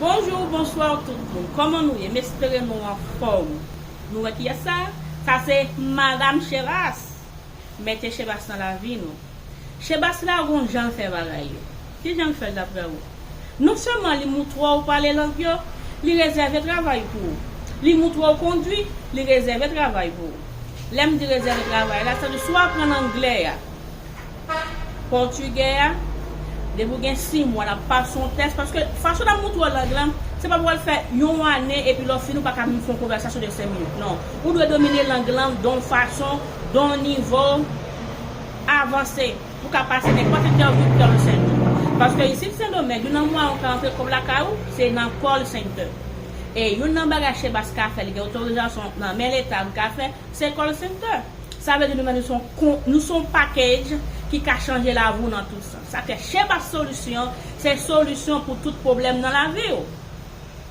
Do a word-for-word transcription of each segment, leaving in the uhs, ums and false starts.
Bonjou, bonswa tout moun. Kòman nou ye? M espere nou anfòm. Nou wè kiyès sa? Sa se Madam Chebas. Mete Chebas nan lavi nou. Chebas la, gon jan l fè bagay yo. Ki jan l fè l daprè ou? Non sèlman li moutre w pale lang yo, li rezève travay pou ou. Li moutre w kondui, li rezève travay pou ou. Lè m di rezève travay la, sa di si w aprann anglè a, pòtigè a, depi w gen sis mwa, l ap pase yon tès, paske fason l ap moutre w lang lan, se pa pou w al fè yon ane epi lè w fini, ou pa ka menm fè yon konvèsasyon de senk minit. Non. Ou dwe domine lang lan de yon fason, de yon nivo avanse, pou w ka pase nenpòt entèvyou call center. Paske isit Sendomeng, youn nan mwayen ou ka antre kòb lakay ou, se nan call center. E youn nan bagay Chebas ka fè, li gen otorizasyon nan men Leta pou l ka fè, se call center. Sa vle di nou menm nou se yon kon-, nou se yon package ki ka chanje lavi w nan tout sans. Sa fè Chebas Solisyon, se solisyon pou tout pwoblèm nan lavi w.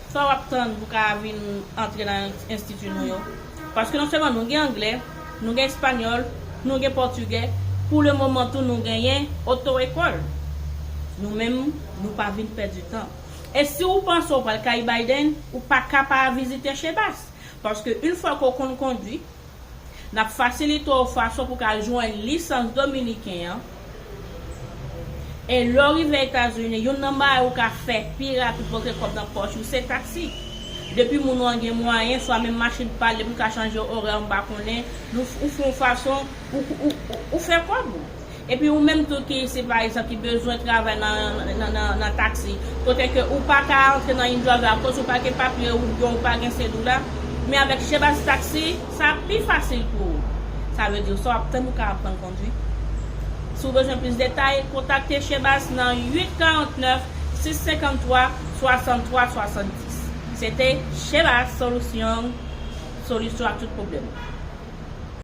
Sa w ap tann pou ka vin antre nan enstiti nou yo? Paske non sèlman nou gen anglè, nou gen espanyòl, nou gen pòtigè, pou le moman tou nou genyen oto ekòl. Nou menm, nou pa vin pèdi tan. E si w panse w pral kay Biden, ou pa ka pa vizite Chebas. Paske yon fwa ke w konn kondui, n ap fasilite w fason pou w ka jwenn lisans dominiken an. E lè w rive Etazini, youn nan bagay ou ka fè pi rapid pou antre kòb nan pòch ou, se taksi. Depi moun ou an gen mwayen, swa menm machin pa l, depi w ka chanje orè, m pa konnen, nou, ou fè yon fason, ou, ou, ou, ou fè kòb ou. Epi ou menm tou ki, si pa egzanp, ki bezwen travay nan, nan, nan, nan taksi, kote ke ou pa ka antre nan In Driver akoz ou pa gen papye oubyen ou pa gen sedula, men avèk Chebas Taxi, sa pi fasil pou ou. Sa vle di, sa w ap tann ou ka aprann kondui. Si w bezwen plis detay, kontakte Chebas nan uit karant nèf, sis senkann twa, swasann twa, swasann dis. Se te Chebas Solisyon, solisyon a tout pwoblèm.